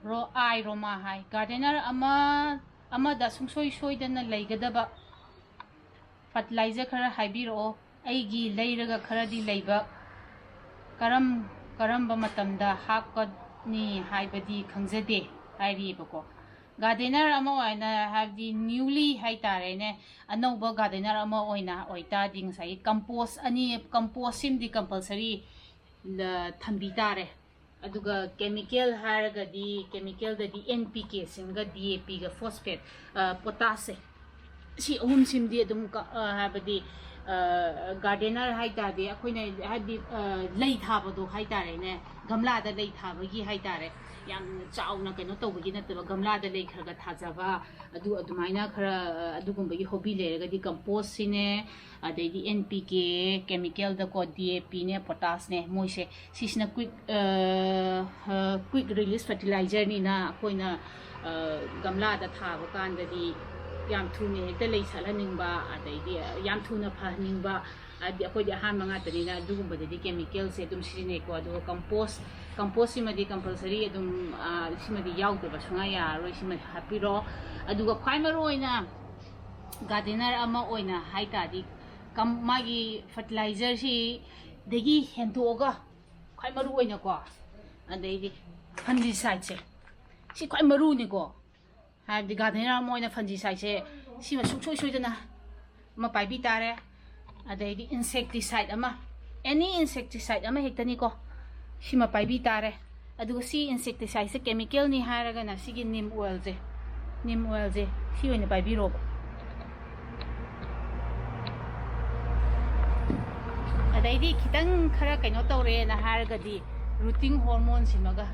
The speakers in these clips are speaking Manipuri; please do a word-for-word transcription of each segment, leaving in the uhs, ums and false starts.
ꯔꯣ ꯑꯥꯏ ꯔꯣꯃꯥ ꯍꯥꯏ꯫ ꯒꯥꯔꯗꯦꯅꯔ ꯑꯃ ꯑꯃꯗ ꯁꯨꯡꯁꯣꯏ ꯁꯣꯏꯗꯅ ꯂꯩꯒꯗꯕ ꯐꯔꯇꯤꯂꯥꯏꯖꯔ ꯈꯔ ꯍꯥꯏꯕꯤꯔꯛꯑꯣ꯫ ꯑꯩꯒꯤ ꯂꯩꯔꯒ ꯈꯔꯗꯤ ꯂꯩꯕ, ꯀꯔꯝ ꯀꯔꯝꯕ ꯃꯇꯝꯗ ꯍꯥꯞꯀꯅꯤ ꯍꯥꯏꯕꯗꯤ ꯈꯪꯖꯗꯦ ꯍꯥꯏꯔꯤꯑꯕꯀꯣ꯫ ꯒꯥꯔꯗꯦꯅꯔ ꯑꯃ ꯑꯣꯏꯅ, ꯍꯥꯏꯕꯗꯤ ꯅ꯭ꯌꯨꯂꯤ ꯍꯥꯏꯇꯥꯔꯦꯅꯦ, ꯑꯅꯧꯕ ꯒꯥꯔꯗꯦꯅꯔ ꯑꯃ ꯑꯣꯏꯅ ꯑꯣꯏꯇꯥꯔꯗꯤ ꯉꯁꯥꯏꯒꯤ ꯀꯝꯄꯣꯁ ꯑꯅꯤ, ꯀꯝꯄꯣꯁ ꯁꯤꯃꯗꯤ ꯀꯝꯄꯜꯁꯔꯤ ꯊꯝꯕꯤ ꯇꯥꯔꯦ꯫ ꯑꯗꯨꯒ ꯀꯦꯃꯤꯀꯦꯜ ꯍꯥꯏꯔꯒꯗꯤ, ꯀꯦꯃꯤꯀꯦꯜꯗꯗꯤ ꯑꯦꯟ ꯄꯤ ꯀꯦ ꯁꯤꯝꯒ ꯗꯤ ꯑꯦ ꯄꯤꯒ ꯐꯣꯁꯐꯦꯠ, ꯄꯣꯇꯥꯁꯁꯦ, ꯁꯤ ꯑꯍꯨꯝꯁꯤꯃꯗꯤ ꯑꯗꯨꯝ ꯀ-, ꯑ, ꯍꯥꯏꯕꯗꯤ ꯒꯥꯔꯗꯦꯅꯔ ꯍꯥꯏ ꯇꯥꯔꯗꯤ ꯑꯩꯈꯣꯏꯅ ꯍꯥꯏꯕꯗꯤ ꯂꯩ ꯊꯥꯕꯗꯣ ꯍꯥꯏ ꯇꯥꯔꯦꯅꯦ, ꯒꯝꯂꯥꯗ ꯂꯩ ꯊꯥꯕꯒꯤ ꯍꯥꯏ ꯇꯥꯔꯦ, ꯌꯥꯝ ꯆꯥꯎꯅ ꯀꯩꯅꯣ ꯇꯧꯕꯒꯤ ꯅꯠꯇꯕ, ꯒꯝꯂꯥꯗ ꯂꯩ ꯈꯔ ꯈꯔ ꯊꯥꯖꯕ, ꯑꯗꯨ ꯑꯗꯨꯃꯥꯏꯅ ꯈꯔ, ꯑ, ꯑꯗꯨꯒꯨꯝꯕꯒꯤ ꯍꯣꯕꯤ ꯂꯩꯔꯒꯗꯤ ꯀꯝꯄꯣꯁꯁꯤꯅꯦ, ꯑꯗꯩꯗꯤ ꯑꯦꯟ ꯄꯤ ꯀꯦ, ꯀꯦꯃꯤꯀꯦꯜꯗꯀꯣ ꯗꯤ ꯑꯦ ꯄꯤꯅꯦ, ꯄꯣꯇꯥꯁꯅꯦ, ꯃꯣꯏꯁꯦ ꯁꯤꯁꯤꯅ ꯀ꯭ꯋꯤꯛ, ꯀ꯭ꯋꯤꯛ ꯔꯤꯂꯤꯁ ꯐꯔꯇꯤꯂꯥꯏꯖꯔꯅꯤꯅ ꯑꯩꯈꯣꯏꯅ ꯒꯝꯂꯥꯗ ꯊꯥꯕ ꯀꯥꯟꯗꯗꯤ ꯌꯥꯝ ꯊꯨꯅ ꯍꯦꯛꯇ ꯂꯩ ꯁꯥꯠꯍꯟꯅꯤꯡꯕ, ꯑꯗꯩꯗꯤ ꯌꯥꯝ ꯊꯨꯅ ꯐꯍꯟꯅꯤꯡꯕ, ꯍꯥꯏꯕꯗꯤ ꯑꯩꯈꯣꯏꯗꯤ ꯑꯍꯥꯟꯕ ꯉꯥꯛꯇꯅꯤꯅ ꯑꯗꯨꯒꯨꯝꯕꯗꯗꯤ ꯀꯦꯃꯤꯀꯦꯜꯁꯦ ꯑꯗꯨꯝ ꯁꯤꯖꯤꯟꯅꯩꯀꯣ꯫ ꯑꯗꯨꯒ ꯀꯝꯄꯣꯁ, ꯀꯝꯄꯣꯁꯁꯤꯃꯗꯤ ꯀꯝꯄꯜꯁꯔꯤ ꯑꯗꯨꯝ, ꯁꯤꯃꯗꯤ ꯌꯥꯎꯗꯕ ꯁꯨꯡꯌꯥ ꯌꯥꯔꯔꯣꯏ, ꯁꯤꯃ ꯍꯥꯞꯄꯤꯔꯣ꯫ ꯑꯗꯨꯒ ꯈ꯭ꯋꯥꯏ ꯃꯔꯨ ꯑꯣꯏꯅ ꯒꯥꯔꯗꯦꯅꯔ ꯑꯃ ꯑꯣꯏꯅ ꯍꯥꯏ ꯇꯥꯔꯗꯤ, ꯀꯝ-, ꯃꯥꯒꯤ ꯐꯔꯇꯤꯂꯥꯏꯖꯔꯁꯤꯗꯒꯤ ꯍꯦꯟꯗꯣꯛꯑꯒ ꯈ꯭ꯋꯥꯏ ꯃꯔꯨ ꯑꯣꯏꯅꯀꯣ, ꯑꯗꯩꯗꯤ ꯐꯟꯖꯤꯁꯥꯏꯠꯁꯦ, ꯁꯤ ꯈ꯭ꯋꯥꯏ ꯃꯔꯨꯅꯤꯀꯣ꯫ ꯍꯥꯏꯕꯗꯤ ꯒꯥꯔꯗꯦꯅꯔ ꯑꯃ ꯑꯣꯏꯅ ꯐꯟꯖꯤꯁꯥꯏꯠꯁꯦ ꯁꯤꯃ ꯁꯨꯡꯁꯣꯏ ꯁꯣꯏꯗꯅ ꯑꯃ ꯄꯥꯏꯕꯤ ꯇꯥꯔꯦ꯫ ꯑꯗꯩꯗꯤ ꯏꯟꯁꯦꯛꯇꯤꯁꯥꯏꯠ ꯑꯃ, ꯑꯦꯅꯤ ꯏꯟꯁꯦꯛꯇꯤꯁꯥꯏꯠ ꯑꯃ ꯍꯦꯛꯇꯅꯤꯀꯣ, ꯁꯤꯃ ꯄꯥꯏꯕꯤ ꯇꯥꯔꯦ꯫ ꯑꯗꯨꯒ ꯁꯤ ꯏꯟꯁꯦꯛꯇꯤꯁꯥꯏꯠꯁꯦ ꯀꯦꯃꯤꯀꯦꯜꯅꯤ ꯍꯥꯏꯔꯒꯅ ꯁꯤꯒꯤ ꯅꯤꯝ ꯑꯣꯏꯜꯁꯦ, ꯅꯤꯝ ꯑꯣꯏꯜꯁꯦ ꯁꯤ ꯑꯣꯏꯅ ꯄꯥꯏꯕꯤꯔꯣꯕ꯫ ꯑꯗꯩꯗꯤ ꯈꯤꯇꯪ ꯈꯔ ꯀꯩꯅꯣ ꯇꯧꯔꯦꯅ ꯍꯥꯏꯔꯒꯗꯤ ꯔꯨꯇꯤꯡ ꯍꯣꯔꯃꯣꯟ ꯁꯤꯃꯒ,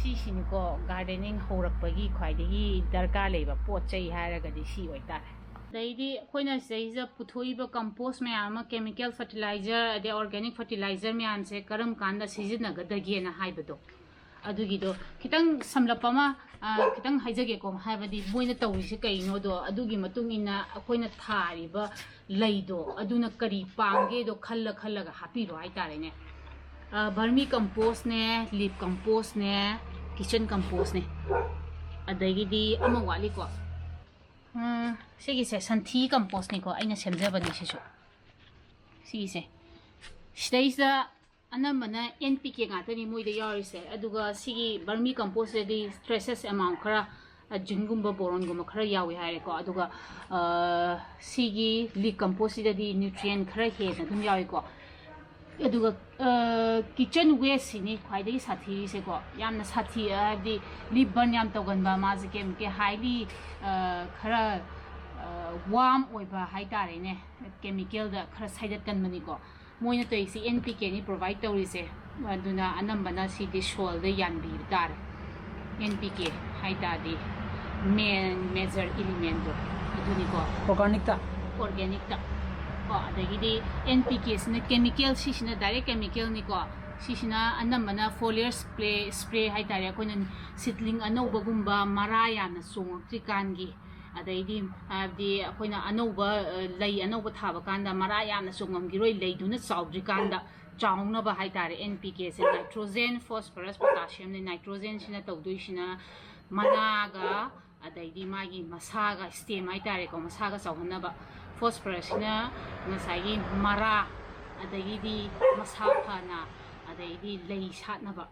ꯁꯤꯁꯤꯅꯤꯀꯣ ꯒꯥꯔꯗꯦꯅꯤꯡ ꯍꯧꯔꯛꯄꯒꯤ ꯈ꯭ꯋꯥꯏꯗꯒꯤ ꯗꯔꯀꯥꯔ ꯂꯩꯕ ꯄꯣꯠ ꯆꯩ ꯍꯥꯏꯔꯒꯗꯤ ꯁꯤ ꯑꯣꯏꯇꯥꯔꯦ꯫ ꯑꯗꯩꯗꯤ ꯑꯩꯈꯣꯏꯅ ꯁꯤꯗꯩꯁꯤꯗ ꯄꯨꯊꯣꯛꯏꯕ ꯀꯝꯄꯣꯁ ꯃꯌꯥꯝ ꯑꯃ, ꯀꯦꯃꯤꯀꯦꯜ ꯐꯔꯇꯤꯂꯥꯏꯖꯔ, ꯑꯗꯩ ꯑꯣꯔꯒꯥꯅꯤꯛ ꯐꯔꯇꯤꯂꯥꯏꯖꯔ ꯃꯌꯥꯝꯁꯦ ꯀꯔꯝ ꯀꯥꯟꯗ ꯁꯤꯖꯤꯟꯅꯒꯗꯒꯦꯅ ꯍꯥꯏꯕꯗꯣ, ꯑꯗꯨꯒꯤꯗꯣ ꯈꯤꯇꯪ ꯁꯝꯂꯞꯄ ꯑꯃ, ꯑ, ꯈꯤꯇꯪ ꯍꯥꯏꯖꯒꯦꯀꯣ, ꯍꯥꯏꯕꯗꯤ ꯃꯣꯏꯅ ꯇꯧꯔꯤꯁꯦ ꯀꯩꯅꯣꯗꯣ, ꯑꯗꯨꯒꯤ ꯃꯇꯨꯡ ꯏꯟꯅ ꯑꯩꯈꯣꯏꯅ ꯊꯥꯔꯤꯕ ꯂꯩꯗꯣ ꯑꯗꯨꯅ ꯀꯔꯤ ꯄꯥꯝꯒꯦꯗꯣ ꯈꯜꯂ ꯈꯜꯂꯒ ꯍꯥꯞꯄꯤꯔꯣ ꯍꯥꯏꯇꯥꯔꯦꯅꯦ꯫ ꯕꯔꯃꯤ ꯀꯝꯄꯣꯁꯅꯦ, ꯂꯤꯞ ꯀꯝꯄꯣꯁꯅꯦ, ꯀꯤꯠꯆꯟ ꯀꯝꯄꯣꯁꯅꯦ꯫ ꯑꯗꯒꯤꯗꯤ ꯑꯃ ꯋꯥꯠꯂꯤꯀꯣ꯫ ꯎꯝ, ꯁꯤꯒꯤꯁꯦ ꯁꯟꯊꯤ ꯀꯝꯄꯣꯁꯅꯤꯀꯣ, ꯑꯩꯅ ꯁꯦꯝꯖꯕꯅꯤ ꯁꯤꯁꯨ꯫ ꯁꯤꯒꯤꯁꯦ ꯁꯤꯗꯩꯁꯤꯗ ꯑꯅꯝꯕꯅ ꯑꯦꯟ ꯄꯤ ꯀꯦ ꯉꯥꯛꯇꯅꯤ ꯃꯣꯏꯗ ꯌꯥꯎꯔꯤꯁꯦ꯫ ꯑꯗꯨꯒ ꯁꯤꯒꯤ ꯕꯔꯃꯤ ꯀꯝꯄꯣꯁꯇꯗꯤ ꯇ꯭ꯔꯦꯁꯦꯁ ꯑꯦꯃꯥꯎꯟ ꯈꯔ, ꯖꯤꯡꯒꯨꯝꯕ, ꯕꯣꯔꯣꯟꯒꯨꯝꯕ ꯈꯔ ꯌꯥꯎꯏ ꯍꯥꯏꯔꯦꯀꯣ꯫ ꯑꯗꯨꯒ ꯁꯤꯒꯤ ꯂꯤꯛ ꯀꯝꯄꯣꯁꯁꯤꯗꯗꯤ ꯅ꯭ꯌꯨꯇ꯭ꯔꯤꯌꯦꯟ ꯈꯔ ꯍꯦꯟꯅ ꯑꯗꯨꯝ ꯌꯥꯎꯏꯀꯣ꯫ ꯑꯗꯨꯒ ꯀꯤꯠꯆꯟ ꯋꯦꯁꯁꯤꯅꯤ ꯈ꯭ꯋꯥꯏꯗꯒꯤ ꯁꯥꯊꯤꯔꯤꯁꯦꯀꯣ꯫ ꯌꯥꯝꯅ ꯁꯥꯊꯤ, ꯍꯥꯏꯕꯗꯤ ꯂꯤꯞ ꯕꯔꯟ ꯌꯥꯝ ꯇꯧꯒꯟꯕ, ꯃꯥꯁꯦ ꯀꯦꯃꯤꯀꯦꯜ ꯍꯥꯏꯂꯤ, ꯈꯔ ꯋꯥꯔꯝ ꯑꯣꯏꯕ ꯍꯥꯏꯇꯥꯔꯦꯅꯦ, ꯀꯦꯃꯤꯀꯦꯜꯗ ꯈꯔ ꯁꯥꯏꯗꯠꯀꯟꯕꯅꯤꯀꯣ꯫ ꯃꯣꯏꯅ ꯇꯧꯔꯤꯁꯤ ꯑꯦꯟ ꯄꯤ ꯀꯦꯅꯤ ꯄ꯭ꯔꯣꯚꯥꯏꯠ ꯇꯧꯔꯤꯁꯦ꯫ ꯑꯗꯨꯅ ꯑꯅꯝꯕꯅ ꯁꯤꯗꯤ ꯁꯣꯏꯜꯗ ꯌꯥꯟꯕꯤꯕ ꯇꯥꯔꯦ꯫ ꯑꯦꯟ ꯄꯤ ꯀꯦ ꯍꯥꯏ ꯇꯥꯔꯗꯤ ꯃꯦꯟ ꯃꯦꯖꯔ ꯏꯂꯤꯃꯦꯟꯗꯣ ꯑꯗꯨꯅꯤꯀꯣ꯫ ꯑꯣꯔꯒꯥꯅꯤꯛꯇ꯫ ꯑꯣꯔꯒꯥꯅꯤꯛꯇ ꯀꯣ꯫ ꯑꯗꯒꯤꯗꯤ ꯑꯦꯟ ꯄꯤ ꯀꯦꯁꯤꯅ ꯀꯦꯃꯤꯀꯦꯜ, ꯁꯤꯁꯤꯅ ꯗꯥꯏꯔꯦꯛ ꯀꯦꯃꯤꯀꯦꯜꯅꯤꯀꯣ꯫ ꯁꯤꯁꯤꯅ ꯑꯅꯝꯕꯅ ꯐꯣꯂꯤꯌꯔ ꯁ꯭ꯄ꯭ꯔꯦ, ꯁ꯭ꯄ꯭ꯔꯦ ꯍꯥꯏ ꯇꯥꯔꯦ, ꯑꯩꯈꯣꯏꯅ ꯁꯤꯠꯂꯤꯡ ꯑꯅꯧꯕꯒꯨꯝꯕ, ꯃꯔꯥ ꯌꯥꯝꯅ ꯆꯣꯡꯉꯛꯇ꯭ꯔꯤꯀꯥꯟꯒꯤ, ꯑꯗꯩꯗꯤ ꯍꯥꯏꯕꯗꯤ ꯑꯩꯈꯣꯏꯅ ꯑꯅꯧꯕ, ꯂꯩ ꯑꯅꯧꯕ ꯊꯥꯕ ꯀꯥꯟꯗ ꯃꯔꯥ ꯌꯥꯝꯅ ꯆꯣꯡꯉꯝꯈꯤꯔꯣꯏ, ꯂꯩꯗꯨꯅ ꯆꯥꯎꯗ꯭ꯔꯤꯀꯥꯟꯗ ꯆꯥꯎꯅꯕ ꯍꯥꯏ ꯇꯥꯔꯦ꯫ ꯑꯦꯟ ꯄꯤ ꯀꯦꯁꯦ ꯅꯥꯏꯇ꯭ꯔꯣꯖꯦꯟ, ꯐꯣꯁꯐꯔꯁ, ꯄꯣꯇꯥꯁꯤꯌꯝꯅꯦ꯫ ꯅꯥꯏꯇ꯭ꯔꯣꯖꯦꯟꯁꯤꯅ ꯇꯧꯗꯣꯏꯁꯤꯅ ꯃꯅꯥꯒ, ꯑꯗꯩꯗꯤ ꯃꯥꯒꯤ ꯃꯁꯥꯒ, ꯁ꯭ꯇꯦꯝ ꯍꯥꯏ ꯇꯥꯔꯦꯀꯣ, ꯃꯁꯥꯒ ꯆꯥꯎꯍꯟꯅꯕ꯫ ꯐꯣꯁꯐꯔꯁꯁꯤꯅ ꯉꯁꯥꯏꯒꯤ ꯃꯔꯥ, ꯑꯗꯒꯤꯗꯤ ꯃꯁꯥ ꯐꯅ, ꯑꯗꯩꯗꯤ ꯂꯩ ꯁꯥꯠꯅꯕ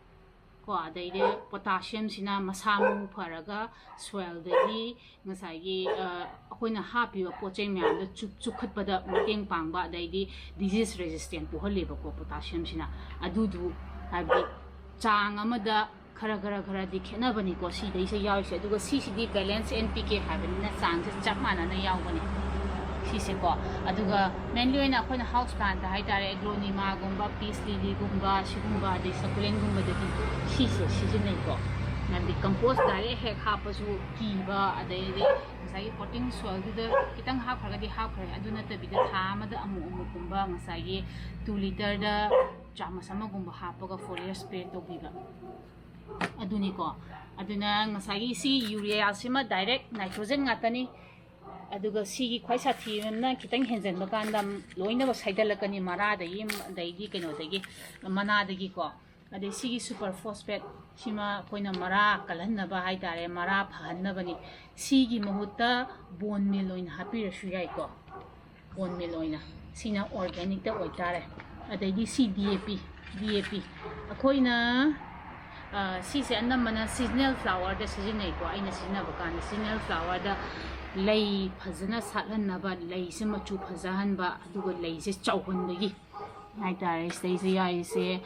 ꯀꯣ꯫ ꯑꯗꯩꯗꯤ ꯄꯣꯇꯥꯁꯤꯌꯝꯁꯤꯅ ꯃꯁꯥ ꯃꯎ ꯐꯔꯒ ꯁꯣꯏꯜꯗꯒꯤ ꯉꯁꯥꯏꯒꯤ ꯑꯩꯈꯣꯏꯅ ꯍꯥꯞꯄꯤꯕ ꯄꯣꯠ ꯆꯩ ꯃꯌꯥꯝꯗꯣ ꯆꯨꯞ-, ꯆꯨꯞꯈꯠꯄꯗ ꯃꯇꯦꯡ ꯄꯥꯡꯕ, ꯑꯗꯩꯗꯤ ꯗꯤꯖꯤꯁ ꯔꯦꯖꯤꯁꯇꯦꯟ ꯄꯣꯛꯍꯜꯂꯦꯕꯀꯣ ꯄꯣꯇꯥꯁꯤꯌꯝꯁꯤꯅ꯫ ꯑꯗꯨꯗꯨ ꯍꯥꯏꯕꯗꯤ ꯆꯥꯡ ꯑꯃꯗ ꯈꯔ ꯈꯔ ꯈꯔꯗꯤ ꯈꯦꯠꯅꯕꯅꯤꯀꯣ ꯁꯤꯗꯩꯁꯤꯗ ꯌꯥꯎꯔꯤꯁꯦ꯫ ꯑꯗꯨꯒ ꯁꯤꯁꯤꯗꯤ ꯕꯦꯂꯦꯟꯁ ꯑꯦꯟ ꯄꯤ ꯀꯦ ꯍꯥꯏꯕꯅꯤꯅ ꯆꯥꯡꯁꯦ ꯆꯞ ꯃꯥꯟꯅꯅ ꯌꯥꯎꯕꯅꯦ ꯁꯤꯁꯦꯀꯣ꯫ ꯑꯗꯨꯒ ꯃꯦꯟꯂꯤ ꯑꯣꯏꯅ ꯑꯩꯈꯣꯏꯅ ꯍꯥꯎꯁ ꯄ꯭ꯂꯥꯟꯠꯇ ꯍꯥꯏ ꯇꯥꯔꯦ, ꯑꯦꯒ꯭ꯂꯣꯅꯤꯃꯥꯒꯨꯝꯕ, ꯄꯤꯁ ꯂꯤꯂꯤꯒꯨꯝꯕ, ꯁꯤꯒꯨꯝꯕ, ꯑꯗꯩ ꯁꯀꯨꯂꯦꯟꯒꯨꯝꯕꯗꯗꯤ ꯁꯤꯁꯦ ꯁꯤꯖꯤꯟꯅꯩꯀꯣ꯫ ꯍꯥꯏꯕꯗꯤ ꯀꯝꯄꯣꯁ ꯗꯥꯏꯔꯦꯛ ꯍꯦꯛ ꯍꯥꯞꯄꯁꯨ ꯀꯤꯕ, ꯑꯗꯩꯗꯤ ꯉꯁꯥꯏꯒꯤ ꯄꯣꯇꯤꯡ ꯁꯣꯏꯜꯗꯨꯗ ꯈꯤꯇꯪ ꯍꯥꯞꯈ꯭ꯔꯒꯗꯤ ꯍꯥꯞꯈ꯭ꯔꯦ, ꯑꯗꯨ ꯅꯠꯇꯕꯤꯗ ꯊꯥ ꯑꯃꯗ ꯑꯃꯨꯛ ꯑꯃꯨꯛꯀꯨꯝꯕ ꯉꯁꯥꯏꯒꯤ ꯇꯨ ꯂꯤꯇꯔꯗ ꯆꯥꯃꯁ ꯑꯃꯒꯨꯝꯕ ꯍꯥꯞꯄꯒ ꯐꯣꯂꯤꯌꯔ ꯁ꯭ꯄ꯭ꯔꯦ ꯇꯧꯕꯤꯕ ꯑꯗꯨꯅꯤꯀꯣ꯫ ꯑꯗꯨꯅ ꯉꯁꯥꯏꯒꯤ ꯁꯤ ꯌꯨꯔꯤꯌꯥꯁꯤꯃ ꯗꯥꯏꯔꯦꯛ ꯅꯥꯏꯇ꯭ꯔꯣꯖꯦꯟ ꯉꯥꯛꯇꯅꯤ꯫ ꯑꯗꯨꯒ ꯁꯤꯒꯤ ꯈ꯭ꯋꯥꯏ ꯁꯥꯊꯤꯕꯅ ꯈꯤꯇꯪ ꯍꯦꯟꯖꯟꯕ ꯀꯥꯟꯗ ꯂꯣꯏꯅꯃꯛ ꯁꯥꯏꯗꯠꯂꯛꯀꯅꯤ, ꯃꯔꯥꯗꯒꯤ, ꯑꯗꯩꯗꯤ ꯀꯩꯅꯣꯗꯒꯤ, ꯃꯅꯥꯗꯒꯤꯀꯣ꯫ ꯑꯗꯩ ꯁꯤꯒꯤ super phosphate ꯁꯤꯃ ꯑꯩꯈꯣꯏꯅ ꯃꯔꯥ ꯀꯜꯍꯟꯅꯕ ꯍꯥꯏꯇꯥꯔꯦ, ꯃꯔꯥ ꯐꯍꯟꯅꯕꯅꯤ꯫ ꯁꯤꯒꯤ ꯃꯍꯨꯠꯇ bone meal ꯑꯣꯏꯅ ꯍꯥꯞꯄꯤꯔꯁꯨ ꯌꯥꯏꯀꯣ, bone meal ꯑꯣꯏꯅ꯫ ꯁꯤꯅ organicꯇ ꯑꯣꯏꯇꯥꯔꯦ꯫ ꯑꯗꯩꯗꯤ ꯁꯤ D A P, D A P ꯑꯩꯈꯣꯏꯅ, ꯑ, ꯁꯤꯁꯦ ꯑꯅꯝꯕꯅ seasonal flowerꯗ ꯁꯤꯖꯤꯟꯅꯩꯀꯣ꯫ ꯑꯩꯅ ꯁꯤꯖꯤꯟꯅꯕ ꯀꯥꯟꯗ seasonal flowerꯗ ꯂꯩ ꯐꯖꯅ ꯁꯥꯠꯍꯟꯅꯕ, ꯂꯩꯁꯦ ꯃꯆꯨ ꯐꯖꯍꯟꯕ, ꯑꯗꯨꯒ ꯂꯩꯁꯦ ꯆꯥꯎꯍꯟꯕꯒꯤ ꯍꯥꯏꯇꯥꯔꯦ꯫ ꯁꯤꯗꯩꯁꯦ ꯌꯥꯎꯔꯤꯁꯦ,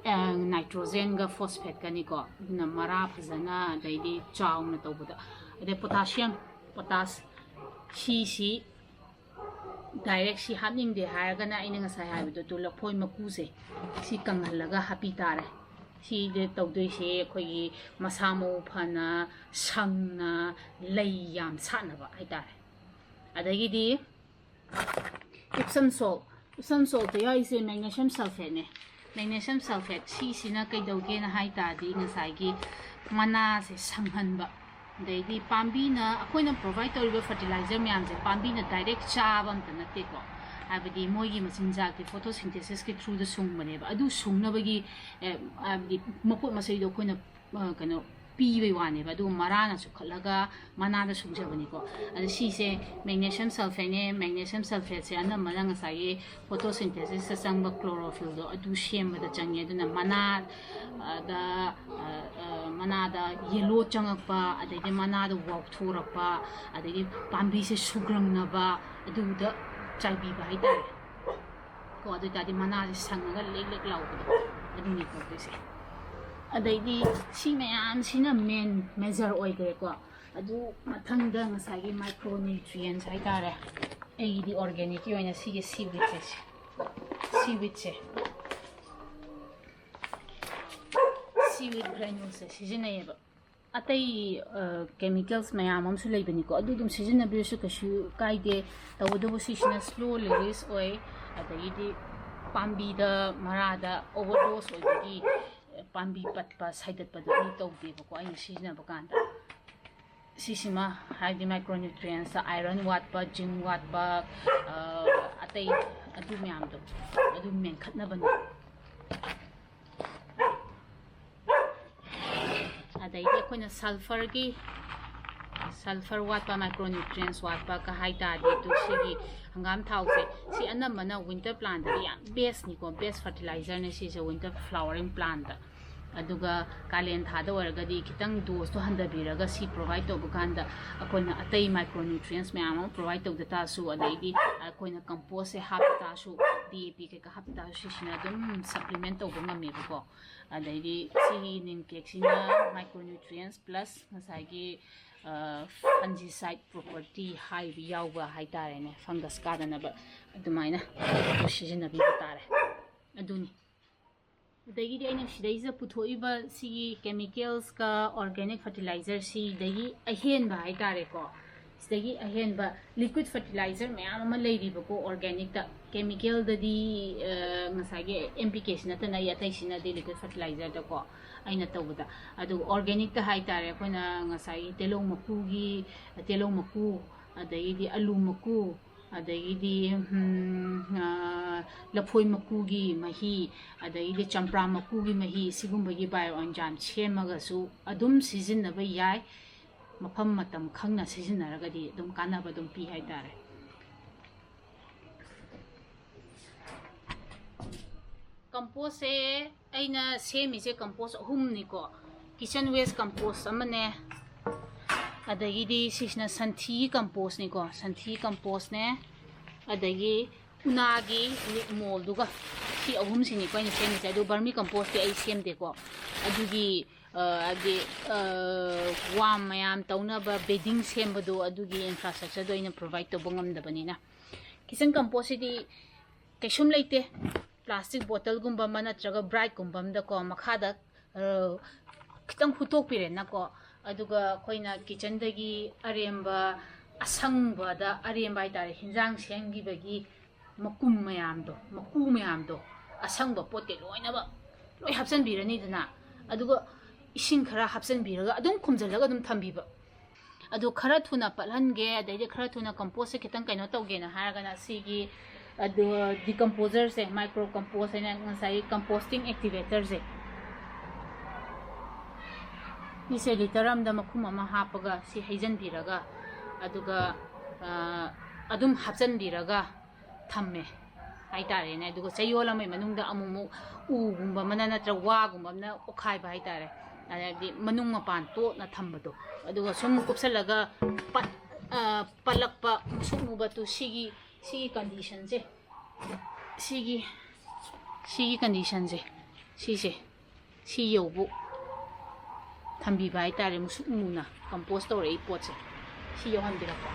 ꯑ, nitrogenꯒ phosphateꯀꯅꯤꯀꯣ꯫ ꯑꯗꯨꯅ ꯃꯔꯥ ꯐꯖꯅ, ꯑꯗꯩꯗꯤ ꯆꯥꯎꯅ ꯇꯧꯕꯗ꯫ ꯑꯗꯩ potassium, potash, ꯁꯤꯁꯤ direct ꯁꯤ ꯍꯥꯞꯅꯤꯡꯗꯦ ꯍꯥꯏꯔꯒꯅ ꯑꯩꯅ ꯉꯁꯥꯏ ꯍꯥꯏꯕꯗꯣ, ꯇꯨ ꯂꯐꯣꯏ ꯃꯀꯨꯁꯦ ꯁꯤ ꯀꯪꯍꯜꯂꯒ ꯍꯥꯞꯄꯤ ꯇꯥꯔꯦ꯫ ꯁꯤꯗ ꯇꯧꯗꯣꯏꯁꯦ ꯑꯩꯈꯣꯏꯒꯤ ꯃꯁꯥ ꯃꯎ ꯐꯅ, ꯁꯪꯅ, ꯂꯩ ꯌꯥꯝ ꯁꯥꯠꯅꯕ ꯍꯥꯏꯇꯥꯔꯦ꯫ ꯑꯗꯒꯤꯗꯤ Epsom salt, Epsom saltꯇ ꯌꯥꯎꯔꯤꯁꯦ magnesium sulfateꯅꯦ꯫ Magnesium sulfate ꯁꯤꯁꯤꯅ ꯀꯩꯗꯧꯒꯦꯅ ꯍꯥꯏ ꯇꯥꯔꯗꯤ, ꯉꯁꯥꯏꯒꯤ ꯃꯅꯥꯁꯦ ꯁꯪꯍꯟꯕ, ꯑꯗꯩꯗꯤ ꯄꯥꯝꯕꯤꯅ, ꯑꯩꯈꯣꯏꯅ provide ꯇꯧꯔꯤꯕ fertilizer ꯃꯌꯥꯝꯁꯦ ꯄꯥꯝꯕꯤꯅ direct ꯆꯥꯕ ꯑꯝꯇ ꯅꯠꯇꯦꯀꯣ꯫ ꯍꯥꯏꯕꯗꯤ ꯃꯣꯏꯒꯤ ꯃꯆꯤꯟꯖꯥꯛꯇꯤ photosynthesisꯀꯤ throughꯗ ꯁꯨꯡꯕꯅꯦꯕ꯫ ꯑꯗꯨ ꯁꯨꯡꯅꯕꯒꯤ, ꯑꯦ, ꯍꯥꯏꯕꯗꯤ ꯃꯄꯣꯠ ꯃꯆꯩꯗꯣ ꯑꯩꯈꯣꯏꯅ, ꯑ, ꯀꯩꯅꯣ, ꯄꯤꯕꯩ ꯋꯥꯅꯦꯕ꯫ ꯑꯗꯨꯒ ꯃꯔꯥꯅ ꯁꯨꯡꯈꯠꯂꯒ ꯃꯅꯥꯗ ꯁꯨꯡꯖꯕꯅꯤꯀꯣ꯫ ꯑꯗ ꯁꯤꯁꯦ magnesium sulfateꯅꯦ꯫ Magnesium sulfateꯁꯦ ꯑꯅꯝꯕꯅ ꯉꯁꯥꯏꯒꯤ photosynthesisꯇ ꯆꯪꯕ chlorophyllꯗꯣ ꯑꯗꯨ ꯁꯦꯝꯕꯗ ꯆꯪꯉꯦ꯫ ꯑꯗꯨꯅ ꯃꯅꯥ, ꯑꯗ, ꯑ, ꯑ, ꯃꯅꯥꯗ yellow ꯆꯪꯉꯛꯄ, ꯑꯗꯩꯗꯤ ꯃꯅꯥꯗ ꯋꯥꯎꯊꯣꯔꯛꯄ, ꯑꯗꯩꯗꯤ ꯄꯥꯝꯕꯤꯁꯦ ꯁꯨꯒ꯭ꯔꯪꯅꯕ, ꯑꯗꯨꯗ ꯆꯥꯏꯕꯤꯕ ꯍꯥꯏꯇꯥꯔꯦ꯫ ꯀꯣ, ꯑꯗꯨ ꯑꯣꯏꯇꯥꯔꯗꯤ ꯃꯅꯥꯁꯦ ꯁꯪꯉꯒ ꯂꯦꯛ ꯂꯦꯛ ꯂꯥꯎꯕꯗꯣ ꯑꯗꯨꯅꯤ ꯇꯧꯗꯣꯏꯁꯦ꯫ ꯑꯗꯩꯗꯤ ꯁꯤ ꯃꯌꯥꯝꯁꯤꯅ main major ꯑꯣꯏꯈ꯭ꯔꯦꯀꯣ꯫ ꯑꯗꯨ ꯃꯊꯪꯗ ꯉꯁꯥꯏꯒꯤ micronutrients ꯍꯥꯏꯇꯥꯔꯦ꯫ ꯑꯩꯒꯤꯗꯤ organicꯀꯤ ꯑꯣꯏꯅ ꯁꯤꯒꯤ seaweedꯁꯦ, seaweedꯁꯦ, seaweed granulesꯁꯦ ꯁꯤꯖꯤꯟꯅꯩꯌꯦꯕ꯫ ꯑꯇꯩ, ꯑ, chemicals ꯃꯌꯥꯝ ꯑꯃꯁꯨ ꯂꯩꯕꯅꯤꯀꯣ, ꯑꯗꯨ ꯑꯗꯨꯝ ꯁꯤꯖꯤꯟꯅꯕꯤꯔꯁꯨ ꯀꯩꯁꯨ ꯀꯥꯏꯗꯦ꯫ ꯇꯧꯕꯇꯕꯨ ꯁꯤꯁꯤꯅ slow release ꯑꯣꯏ, ꯑꯗꯒꯤꯗꯤ ꯄꯥꯝꯕꯤꯗ, ꯃꯔꯥꯗ overdose ꯑꯣꯏꯕꯒꯤ, ꯑ, ꯄꯥꯝꯕꯤ ꯄꯠꯄ, ꯁꯥꯏꯗꯠꯄꯗꯨꯗꯤ ꯇꯧꯗꯦꯕꯀꯣ ꯑꯩꯅ ꯁꯤꯖꯤꯟꯅꯕ ꯀꯥꯟꯗ꯫ ꯁꯤꯁꯤꯃ ꯍꯥꯏꯕꯗꯤ micronutrients, iron ꯋꯥꯠꯄ, zinc ꯋꯥꯠꯄ, ꯑ, ꯑꯇꯩ ꯑꯗꯨ ꯃꯌꯥꯝꯗꯣ ꯑꯗꯨ ꯃꯦꯟꯈꯠꯅꯕꯅꯤ꯫ ꯑꯗꯩꯗꯤ ꯑꯩꯈꯣꯏꯅ ꯁꯜꯐꯔꯒꯤ, ꯁꯜꯐꯔ ꯋꯥꯠꯄ, ꯃꯥꯏꯀ꯭ꯔꯣꯅ꯭ꯌꯨꯇ꯭ꯔꯤꯌꯦꯟꯁ ꯋꯥꯠꯄ ꯀ ꯍꯥꯏ ꯇꯥꯔꯗꯤ, ꯑꯗꯨ ꯁꯤꯒꯤ ꯍꯪꯒꯥꯝ ꯊꯥꯎꯁꯦ, ꯁꯤ ꯑꯅꯝꯕꯅ ꯋꯤꯟꯇꯔ ꯄ꯭ꯂꯥꯟꯗꯗꯤ ꯌꯥꯝ ꯕꯦꯁꯅꯤꯀꯣ, ꯕꯦꯁ ꯐꯔꯇꯤꯂꯥꯏꯖꯔꯅꯦ ꯁꯤꯁꯦ ꯋꯤꯟꯇꯔ ꯐ꯭ꯂꯥꯋꯔꯤꯡ ꯄ꯭ꯂꯥꯟꯗ꯫ ꯑꯗꯨꯒ ꯀꯥꯂꯦꯟ ꯊꯥꯗ ꯑꯣꯏꯔꯒꯗꯤ ꯈꯤꯇꯪ ꯗꯣꯁꯇꯣ ꯍꯟꯊꯕꯤꯔꯒ ꯁꯤ ꯄ꯭ꯔꯣꯚꯥꯏꯠ ꯇꯧꯕ ꯀꯥꯟꯗ ꯑꯩꯈꯣꯏꯅ ꯑꯇꯩ ꯃꯥꯏꯀ꯭ꯔꯣꯅ꯭ꯌꯨꯇ꯭ꯔꯤꯌꯦꯟꯁ ꯃꯌꯥꯝ ꯑꯃ ꯄ꯭ꯔꯣꯚꯥꯏꯠ ꯇꯧꯗ ꯇꯥꯔꯁꯨ, ꯑꯗꯩꯗꯤ ꯑꯩꯈꯣꯏꯅ ꯀꯝꯄꯣꯁꯁꯦ ꯍꯥꯞꯄ ꯇꯥꯔꯁꯨ, ꯗꯤ ꯑꯦ ꯄꯤ ꯀꯩꯀꯥ ꯍꯥꯞꯄ ꯇꯥꯔꯁꯨ, ꯁꯤꯁꯤꯅ ꯑꯗꯨꯝ ꯁꯄ꯭ꯂꯤꯃꯦꯟ ꯇꯧꯕ ꯉꯝꯃꯦꯕꯀꯣ꯫ ꯑꯗꯩꯗꯤ ꯁꯤꯒꯤ ꯅꯤꯝ ꯀꯦꯛꯁꯤꯅ ꯃꯥꯏꯀ꯭ꯔꯣꯅ꯭ꯌꯨꯇ꯭ꯔꯤꯌꯦꯟꯁ ꯄ꯭ꯂꯁ ꯉꯁꯥꯏꯒꯤ ꯐꯟꯖꯤꯁꯥꯏꯠ ꯄ꯭ꯔꯣꯄꯔꯇꯤ ꯍꯥꯏꯕ ꯌꯥꯎꯕ ꯍꯥꯏꯇꯥꯔꯦꯅꯦ, ꯐꯪꯒꯁ ꯀꯥꯗꯅꯕ, ꯑꯗꯨꯃꯥꯏꯅ ꯁꯤꯖꯤꯟꯅꯕꯤꯕ ꯇꯥꯔꯦ꯫ ꯑꯗꯨꯅꯤ꯫ ꯑꯗꯒꯤꯗꯤ ꯑꯩꯅ ꯁꯤꯗꯩꯁꯤꯗ ꯄꯨꯊꯣꯛꯏꯕ ꯁꯤꯒꯤ ꯀꯦꯃꯤꯀꯦꯜꯁꯀ ꯑꯣꯔꯒꯥꯅꯤꯛ ꯐꯔꯇꯤꯂꯥꯏꯖꯔ ꯁꯤꯗꯒꯤ ꯑꯍꯦꯟꯕ ꯍꯥꯏꯇꯥꯔꯦꯀꯣ, ꯁꯤꯗꯒꯤ ꯑꯍꯦꯟꯕ ꯂꯤꯀ꯭ꯋꯤꯠ ꯐꯔꯇꯤꯂꯥꯏꯖꯔ ꯃꯌꯥꯝ ꯑꯃ ꯂꯩꯔꯤꯕꯀꯣ ꯑꯣꯔꯒꯥꯅꯤꯛꯇ꯫ ꯀꯦꯃꯤꯀꯦꯜꯗꯗꯤ ꯉꯁꯥꯏꯒꯤ ꯑꯦꯝ ꯄꯤ ꯀꯦꯁꯤ ꯅꯠꯇꯅ ꯑꯩ ꯑꯇꯩ ꯁꯤꯖꯤꯟꯅꯗꯦ ꯂꯤꯀ꯭ꯋꯤꯠ ꯐꯔꯇꯤꯂꯥꯏꯖꯔꯗꯀꯣ ꯑꯩꯅ ꯇꯧꯕꯗ꯫ ꯑꯗꯨꯒ ꯑꯣꯔꯒꯥꯅꯤꯛꯇ ꯍꯥꯏꯇꯥꯔꯦ, ꯑꯩꯈꯣꯏꯅ ꯉꯁꯥꯏꯒꯤ ꯇꯤꯜꯍꯧ ꯃꯀꯨꯒꯤ, ꯇꯤꯜꯍꯧ ꯃꯀꯨ, ꯑꯗꯒꯤꯗꯤ ꯑꯂꯨ ꯃꯀꯨ, ꯑꯗꯒꯤꯗꯤ ꯂꯐꯣꯏ ꯃꯀꯨꯒꯤ ꯃꯍꯤ, ꯑꯗꯒꯤꯗꯤ ꯆꯝꯄ꯭ꯔꯥ ꯃꯀꯨꯒꯤ ꯃꯍꯤ, ꯁꯤꯒꯨꯝꯕꯒꯤ ꯕꯥꯏꯑꯣ ꯑꯦꯟꯖꯥꯏꯝ ꯁꯦꯝꯃꯒꯁꯨ ꯑꯗꯨꯝ ꯁꯤꯖꯤꯟꯅꯕ ꯌꯥꯏ꯫ ꯃꯐꯝ ꯃꯇꯝ ꯈꯪꯅ ꯁꯤꯖꯤꯟꯅꯔꯒꯗꯤ ꯑꯗꯨꯝ ꯀꯥꯟꯅꯕ ꯑꯗꯨꯝ ꯄꯤ ꯍꯥꯏꯇꯥꯔꯦ꯫ ꯀꯝꯄꯣꯁꯁꯦ ꯑꯩꯅ ꯁꯦꯝꯃꯤꯁꯦ ꯀꯝꯄꯣꯁ ꯑꯍꯨꯝꯅꯤꯀꯣ꯫ ꯀꯤꯠꯆꯟ ꯋꯦꯁ ꯀꯝꯄꯣꯁ ꯑꯃꯅꯦ, ꯑꯗꯒꯤꯗꯤ ꯁꯤꯁꯤꯅ ꯁꯟꯊꯤꯒꯤ ꯀꯝꯄꯣꯁꯅꯤꯀꯣ, ꯁꯟꯊꯤ ꯀꯝꯄꯣꯁꯅꯦ, ꯑꯗꯒꯤ ꯎꯅꯥꯒꯤ ꯂꯤꯛ ꯃꯣꯜꯗꯨꯒ, ꯁꯤ ꯑꯍꯨꯝꯁꯤꯅꯤꯀꯣ ꯑꯩꯅ ꯁꯦꯝꯃꯤꯁꯦ꯫ ꯑꯗꯨ ꯕꯔꯃꯤ ꯀꯝꯄꯣꯁꯇꯤ ꯑꯩ ꯁꯦꯝꯗꯦꯀꯣ, ꯑꯗꯨꯒꯤ ꯍꯥꯏꯗꯤ ꯋꯥꯝ ꯃꯌꯥꯝ ꯇꯧꯅꯕ ꯕꯦꯗꯤꯡ ꯁꯦꯝꯕꯗꯣ, ꯑꯗꯨꯒꯤ ꯏꯟꯐ꯭ꯔꯥꯁ꯭ꯇ꯭ꯔꯛꯆꯔꯗꯣ ꯑꯩꯅ ꯄ꯭ꯔꯣꯚꯥꯏꯠ ꯇꯧꯕ ꯉꯝꯗꯕꯅꯤꯅ꯫ ꯀꯤꯠꯆꯟ ꯀꯝꯄꯣꯁꯁꯤꯗꯤ ꯀꯩꯁꯨꯝ ꯂꯩꯇꯦ, ꯄ꯭ꯂꯥꯁꯇꯤꯛ ꯕꯣꯇꯜꯒꯨꯝꯕ ꯑꯃ ꯅꯠꯇ꯭ꯔꯒ ꯕ꯭ꯔꯥꯏꯠꯀꯨꯝꯕ ꯑꯃꯗꯀꯣ ꯃꯈꯥꯗ ꯈꯤꯇꯪ ꯍꯨꯠꯇꯣꯛꯄꯤꯔꯦꯅꯀꯣ, ꯑꯗꯨꯒ ꯑꯩꯈꯣꯏꯅ ꯀꯤꯠꯆꯟꯗꯒꯤ ꯑꯔꯦꯝꯕ, ꯑꯁꯪꯕꯗ ꯑꯔꯦꯝꯕ ꯍꯥꯏꯇꯥꯔꯦ, ꯍꯤꯟꯖꯥꯡ ꯁꯦꯝꯈꯤꯕꯒꯤ ꯃꯀꯨꯝ ꯃꯌꯥꯝꯗꯣ, ꯃꯀꯨ ꯃꯌꯥꯝꯗꯣ, ꯑꯁꯪꯕ ꯄꯣꯠꯇꯤ ꯂꯣꯏꯅꯃꯛ ꯂꯣꯏ ꯍꯥꯞꯆꯤꯟꯕꯤꯔꯅꯤꯗꯅ, ꯑꯗꯨꯒ ꯏꯁꯤꯡ ꯈꯔ ꯍꯥꯞꯆꯤꯟꯕꯤꯔꯒ ꯑꯗꯨꯝ ꯈꯨꯝꯖꯤꯜꯂꯒ ꯑꯗꯨꯝ ꯊꯝꯕꯤꯕ꯫ ꯑꯗꯣ ꯈꯔ ꯊꯨꯅ ꯄꯠꯍꯟꯒꯦ, ꯑꯗꯩꯗꯤ ꯈꯔ ꯊꯨꯅ ꯀꯝꯄꯣꯁꯁꯦ ꯈꯤꯇꯪ ꯀꯩꯅꯣ ꯇꯧꯒꯦꯅ ꯍꯥꯏꯔꯒꯅ ꯁꯤꯒꯤ ꯑꯗꯣ ꯗꯤꯀꯝꯄꯣꯖꯔꯁꯦ, ꯃꯥꯏꯀ꯭ꯔꯣ ꯀꯝꯄꯣꯁ ꯍꯥꯏꯅ ꯉꯁꯥꯏꯒꯤ ꯀꯝꯄꯣꯁꯇꯤꯡ ꯑꯦꯛꯇꯤꯚꯦꯇꯔꯁꯦ, ꯁꯤꯁꯦ ꯂꯤꯇꯔ ꯑꯃꯗ ꯃꯈꯨꯝ ꯑꯃ ꯍꯥꯞꯄꯒ ꯁꯤ ꯍꯩꯖꯤꯟꯕꯤꯔꯒ, ꯑꯗꯨꯒ ꯑꯗꯨꯝ ꯍꯥꯞꯆꯤꯟꯕꯤꯔꯒ ꯊꯝꯃꯦ ꯍꯥꯏꯇꯥꯔꯦꯅꯦ꯫ ꯑꯗꯨꯒ ꯆꯌꯣꯜ ꯑꯃꯒꯤ ꯃꯅꯨꯡꯗ ꯑꯃꯨꯛꯃꯨꯛ ꯎꯒꯨꯝꯕ ꯑꯃꯅ ꯅꯠꯇ꯭ꯔꯒ ꯋꯥꯒꯨꯝꯕ ꯑꯃꯅ ꯑꯣꯠꯈꯥꯏꯕ ꯍꯥꯏꯇꯥꯔꯦ꯫ ꯑꯗꯩꯗꯤ ꯃꯅꯨꯡ ꯃꯄꯥꯟ ꯇꯣꯠꯅ ꯊꯝꯕꯗꯣ, ꯑꯗꯨꯒ ꯁꯨꯝ ꯀꯨꯞꯁꯜꯂꯒ ꯄꯠ-, ꯑ, ꯄꯠꯂꯛꯄ ꯃꯨꯁꯨꯛ ꯃꯨꯕꯗꯨ, ꯁꯤꯒꯤ, ꯁꯤꯒꯤ ꯀꯟꯗꯤꯁꯟꯁꯦ, ꯁꯤꯒꯤ, ꯁꯤꯒꯤ ꯀꯟꯗꯤꯁꯟꯁꯦ, ꯁꯤꯁꯦ, ꯁꯤ ꯌꯧꯕꯨ ꯊꯝꯕꯤꯕ ꯍꯥꯏꯇꯥꯔꯦ, ꯃꯨꯁꯨꯛ ꯃꯨꯅ ꯀꯝꯄꯣꯁ ꯇꯧꯔꯛꯏ ꯄꯣꯠꯁꯦ ꯁꯤ ꯌꯧꯍꯟꯕꯤꯔꯛꯄ꯫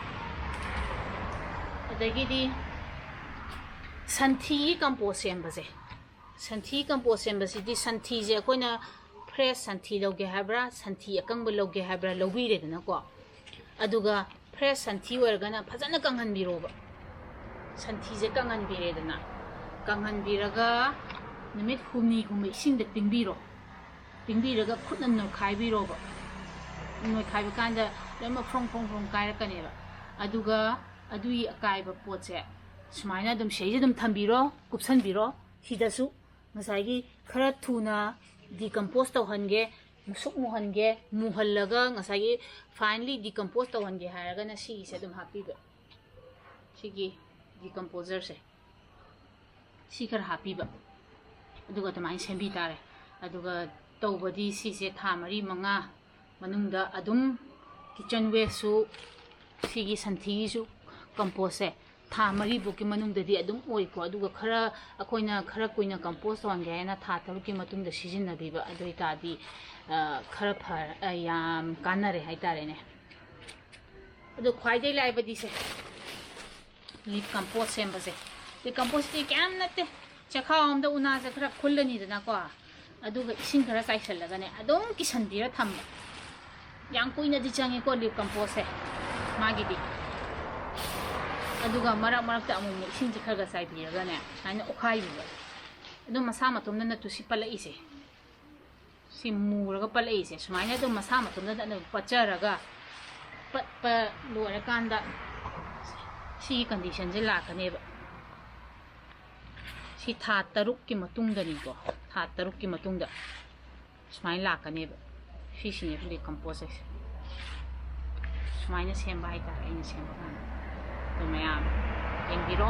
ꯑꯗꯒꯤꯗꯤ ꯁꯟꯊꯤꯒꯤ ꯀꯝꯄꯣꯁ ꯁꯦꯝꯕꯁꯦ, ꯁꯟꯊꯤ ꯀꯝꯄꯣꯁ ꯁꯦꯝꯕꯁꯤꯗꯤ ꯁꯟꯊꯤꯁꯦ ꯑꯩꯈꯣꯏꯅ ꯐ꯭ꯔꯦꯁ ꯁꯟꯊꯤ ꯂꯧꯒꯦ ꯍꯥꯏꯕ꯭ꯔꯥ, ꯁꯟꯊꯤ ꯑꯀꯪꯕ ꯂꯧꯒꯦ ꯍꯥꯏꯕ꯭ꯔꯥ, ꯂꯧꯕꯤꯔꯦꯗꯅꯀꯣ꯫ ꯑꯗꯨꯒ ꯐ꯭ꯔꯦꯁ ꯁꯟꯊꯤ ꯑꯣꯏꯔꯒꯅ ꯐꯖꯅ ꯀꯪꯍꯟꯕꯤꯔꯣꯕ꯫ ꯁꯟꯊꯤꯁꯦ ꯀꯪꯍꯟꯕꯤꯔꯦꯗꯅ, ꯀꯪꯍꯟꯕꯤꯔꯒ ꯅꯨꯃꯤꯠ ꯍꯨꯝꯅꯤꯒꯨꯝꯕ ꯏꯁꯤꯡꯗ ꯇꯤꯡꯕꯤꯔꯣ꯫ ꯇꯤꯡꯕꯤꯔꯒ ꯈꯨꯠꯅ ꯅꯣꯏꯈꯥꯏꯕꯤꯔꯣꯕ꯫ ꯅꯣꯏꯈꯥꯏꯕ ꯀꯥꯟꯗ ꯂꯣꯏꯅꯃꯛ ꯐ꯭ꯔꯣꯡ ꯐ꯭ꯔꯣꯡ ꯐ꯭ꯔꯣꯡ ꯀꯥꯏꯔꯛꯀꯅꯦꯕ꯫ ꯑꯗꯨꯒ ꯑꯗꯨꯒꯤ ꯑꯀꯥꯏꯕ ꯄꯣꯠꯁꯦ ꯁꯨꯃꯥꯏꯅ ꯑꯗꯨꯝ ꯁꯤꯗꯩꯁꯤꯗ ꯑꯗꯨꯝ ꯊꯝꯕꯤꯔꯣ, ꯀꯨꯞꯁꯟꯕꯤꯔꯣ꯫ ꯁꯤꯗꯁꯨ ꯉꯁꯥꯏꯒꯤ ꯈꯔ ꯊꯨꯅ ꯗꯤꯀꯝꯄꯣꯁ ꯇꯧꯍꯟꯒꯦ, ꯃꯨꯁꯨꯛ ꯃꯨꯍꯟꯒꯦ, ꯃꯨꯍꯜꯂꯒ ꯉꯁꯥꯏꯒꯤ ꯐꯥꯏꯟꯂꯤ ꯗꯤꯀꯝꯄꯣꯁ ꯇꯧꯍꯟꯒꯦ ꯍꯥꯏꯔꯒꯅ ꯁꯤꯒꯤꯁꯦ ꯑꯗꯨꯝ ꯍꯥꯞꯄꯤꯕ꯫ ꯁꯤꯒꯤ ꯗꯤꯀꯝꯄꯣꯖꯔꯁꯦ ꯁꯤ ꯈꯔ ꯍꯥꯞꯄꯤꯕ, ꯑꯗꯨꯒ ꯑꯗꯨꯃꯥꯏꯅ ꯁꯦꯝꯕꯤ ꯇꯥꯔꯦ꯫ ꯑꯗꯨꯒ ꯇꯧꯕꯗꯤ ꯁꯤꯁꯦ ꯊꯥ ꯃꯔꯤ ꯃꯉꯥ ꯃꯅꯨꯡꯗ ꯑꯗꯨꯝ ꯀꯤꯠꯆꯟ ꯋꯦꯁꯁꯨ, ꯁꯤꯒꯤ ꯁꯟꯊꯤꯒꯤꯁꯨ ꯀꯝꯄꯣꯁꯁꯦ ꯊꯥ ꯃꯔꯤꯐꯧꯀꯤ ꯃꯅꯨꯡꯗꯗꯤ ꯑꯗꯨꯝ ꯑꯣꯏꯀꯣ꯫ ꯑꯗꯨꯒ ꯈꯔ ꯑꯩꯈꯣꯏꯅ ꯈꯔ ꯀꯨꯏꯅ ꯀꯝꯄꯣꯁ ꯇꯧꯍꯟꯒꯦ ꯍꯥꯏꯅ ꯊꯥ ꯇꯔꯨꯛꯀꯤ ꯃꯇꯨꯡꯗ ꯁꯤꯖꯤꯟꯅꯕꯤꯕ, ꯑꯗꯨ ꯑꯣꯏꯇꯥꯔꯗꯤ, ꯑ, ꯈꯔ ꯐ-, ꯑ, ꯌꯥꯝ ꯀꯥꯟꯅꯔꯦ ꯍꯥꯏꯇꯥꯔꯦꯅꯦ꯫ ꯑꯗꯣ ꯈ꯭ꯋꯥꯏꯗꯒꯤ ꯂꯥꯏꯕꯗꯤ ꯁꯦ, ꯂꯤꯞ ꯀꯝꯄꯣꯁ ꯁꯦꯝꯕꯁꯦ꯫ ꯂꯤꯞ ꯀꯝꯄꯣꯁꯇꯤ ꯀꯌꯥꯝ ꯅꯠꯇꯦ, ꯆꯦꯈꯥꯎ ꯑꯃꯗ ꯎꯅꯥꯁꯦ ꯈꯔ ꯈꯨꯜꯂꯅꯤꯗꯅꯀꯣ, ꯑꯗꯨꯒ ꯏꯁꯤꯡ ꯈꯔ ꯆꯥꯏꯁꯤꯜꯂꯒꯅꯦ ꯑꯗꯨꯝ ꯀꯤꯁꯟꯕꯤꯔ ꯊꯝꯕ꯫ ꯌꯥꯝ ꯀꯨꯏꯅꯗꯤ ꯆꯪꯉꯤꯀꯣ ꯂꯤꯞ ꯀꯝꯄꯣꯁꯁꯦ ꯃꯥꯒꯤꯗꯤ꯫ ꯑꯗꯨꯒ ꯃꯔꯛ ꯃꯔꯛꯇ ꯑꯃꯨꯛ ꯑꯃꯨꯛ ꯏꯁꯤꯡꯁꯦ ꯈꯔ ꯈꯔ ꯆꯥꯏꯕꯤꯔꯒꯅꯦ ꯁꯨꯃꯥꯏꯅ ꯑꯣꯠꯈꯥꯏꯕꯤꯕ꯫ ꯑꯗꯨꯝ ꯃꯁꯥ ꯃꯇꯣꯝꯗ ꯅꯠꯇꯨ ꯁꯤ ꯄꯠꯂꯛꯏꯁꯦ꯫ ꯁꯤ ꯃꯨꯔꯒ ꯄꯠꯂꯛꯏꯁꯦ ꯁꯨꯃꯥꯏꯅ ꯑꯗꯨꯝ ꯃꯁꯥ ꯃꯇꯣꯝꯗ ꯑꯗꯨꯝ ꯄꯠꯆꯔꯒ, ꯄꯠꯄ ꯂꯣꯏꯔꯀꯥꯟꯗ ꯁꯤꯒꯤ ꯀꯟꯗꯤꯁꯟꯁꯦ ꯂꯥꯛꯀꯅꯦꯕ꯫ ꯁꯤ ꯊꯥ ꯇꯔꯨꯛꯀꯤ ꯃꯇꯨꯡꯗꯅꯤꯀꯣ, ꯊꯥ ꯇꯔꯨꯛꯀꯤ ꯃꯇꯨꯡꯗ ꯁꯨꯃꯥꯏꯅ ꯂꯥꯛꯀꯅꯦꯕ꯫ ꯁꯤꯁꯤꯅꯦ ꯑꯩꯈꯣꯏꯒꯤ ꯀꯝꯄꯣꯁ ꯍꯥꯏꯁꯦ꯫ ꯁꯨꯃꯥꯏꯅ ꯁꯦꯝꯕ ꯍꯥꯏꯇꯥꯔꯦ ꯑꯩꯅ ꯁꯦꯝꯕ ꯀꯥꯟꯗ꯫ ꯑꯗꯨ ꯃꯌꯥꯝ ꯌꯦꯡꯕꯤꯔꯣ꯫